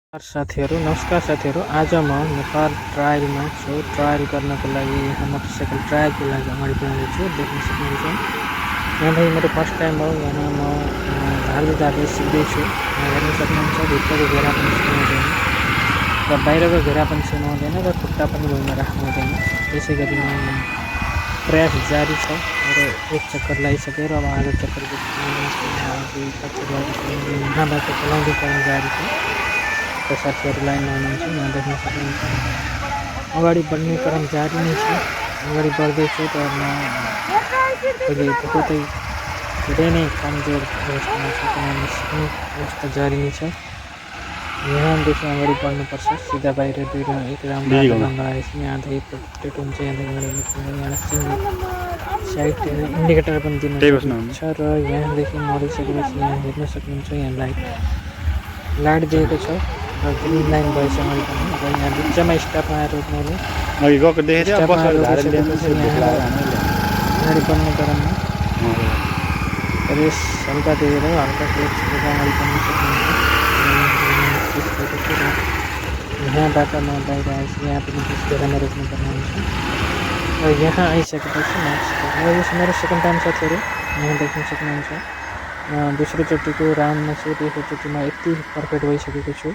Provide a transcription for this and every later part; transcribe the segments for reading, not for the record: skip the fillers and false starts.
नमस्कार साथीहरू आज म नेपाल ट्रायलमा छु। ट्रायल गर्नको लागि यहाँ मोटरसाइकल ट्रायलको लागि अगाडि बढ्दैछु। देख्न सक्नुहुन्छ यहाँदेखि मेरो फर्स्ट टाइम हो। यहाँ म झार्दै सिक्दैछु। हेर्न सक्नुहुन्छ भित्रको घेरा पनि छुनु हुँदैन र बाहिरको घेरा पनि छुनु हुँदैन र खुट्टा पनि भुइँमा राख्नु हुँदैन। त्यसै गरी म प्रयास जारी छ। मेरो एक चक्कर लगाइसकेर अब अर्को चक्करको यहाँबाट चलाउँदै काम जारी छ। साथीहरू लाइनमा हुनुहुन्छ। यहाँ देख्न सक्नुहुन्छ अगाडि बढ्ने क्रम जारी नै छ। अगाडि बढ्दैछु र म अहिले बहुतै धेरै नै कमजोर अवस्थामा छु। किनभने सिक्ने अवस्था जारी नै छ। यहाँदेखि अगाडि बढ्नुपर्छ। सिधा बाहिर एक राउन्ड लगाएपछि यहाँदेखि प्रोटेक्टेड हुन्छ। यहाँ सिङ्गल साइड इन्डिकेटर पनि दिनुहुन्छ र यहाँदेखि मरिसकेपछि यहाँ हेर्न सक्नुहुन्छ यहाँ लाइट दिएको छ र ग्रिन लाइन भएछ अगाडि पनि। र यहाँ बिचमा स्टपमा आएर रोक्नुले अगाडि बढ्ने क्रममा रेस हल्का दिएर हल्का क्लच दिएर अगाडि बढ्न सक्नुहुन्छ। यहाँबाट म बाहिर आएपछि यहाँ पनि त्यस बेलामा रोक्नुपर्ने हुन्छ र यहाँ आइसकेपछि यो मेरो सेकेन्ड टाइम साथीहरू यहाँ देख्न सक्नुहुन्छ। दोस्रोचोटिको राउन्डमा छु। तेस्रोचोटिमा यति पर्फेक्ट भइसकेको छु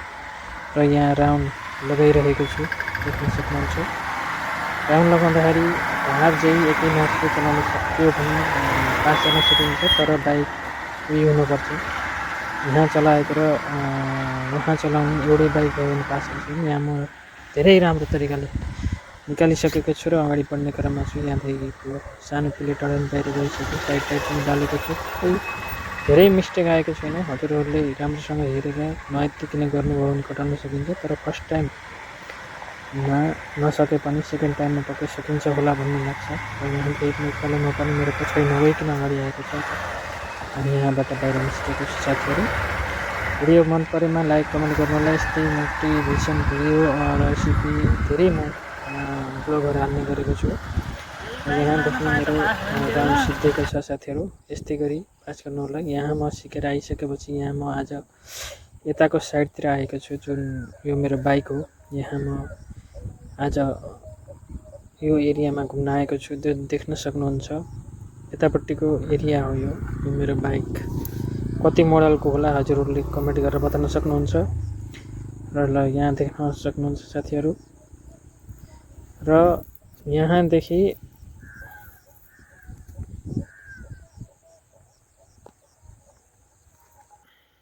र यहाँ राउन्ड लगाइरहेको छु। देख्न सक्नुहुन्छ राउन्ड लगाउँदाखेरि हार चाहिँ एकै नर्सले चलाउन सक्यो भने पास गर्न सकिन्छ। तर बाइक उयो हुनुपर्छ। यहाँ चलाएको र उहाँ चलाउने एउटै बाइक भयो भने पास गर्छु। यहाँ म धेरै राम्रो तरिकाले निकालिसकेको छु र अगाडि बढ्ने क्रममा छु। यहाँदेखि सानो प्लेट अगाडि बाहिर गइसक्यो। साइड पनि डालेको छु। धेरै मिस्टेक आएको छैन। हजुरहरूले राम्रोसँग हेरेर नयत्तिकन गर्नुभयो भने घटाउन सकिन्छ। तर फर्स्ट टाइममा नसके पनि सेकेन्ड टाइममा पक्कै सकिन्छ होला भन्ने लाग्छ। र यहाँ एकपल्ट पनि मेरो पछाडि नगइकन अगाडि आएको छ। अनि यहाँबाट बाहिर निस्केको छु। साथीहरू भिडियो मन परेमा लाइक कमेन्ट गर्नुहोला। यस्तै मोटिभेसन भिडियो रेसिपी धेरै म ब्लगहरू हाल्ने गरेको छु। यहाँदेखि मेरो राउन्ड सिद्धिएको छ साथीहरू। यस्तै गरी पास गर्नु होला। यहाँ म सिकेर आइसकेपछि यहाँ म आज यताको साइडतिर आएको छु। जुन यो मेरो बाइक हो। यहाँ म आज यो एरियामा घुम्न आएको छु। देख्न सक्नुहुन्छ यतापट्टिको एरिया हो यो मेरो बाइक। कति मोडलको होला हजुरहरूले कमेन्ट गरेर बताउन सक्नुहुन्छ। र ल यहाँ देख्न सक्नुहुन्छ साथीहरू र यहाँदेखि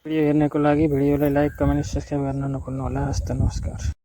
भिडियो हेर्नको लागि भिडियोलाई लाइक कमेन्ट सब्सक्राइब गर्न नभुल्नु होला। हस्त नमस्कार।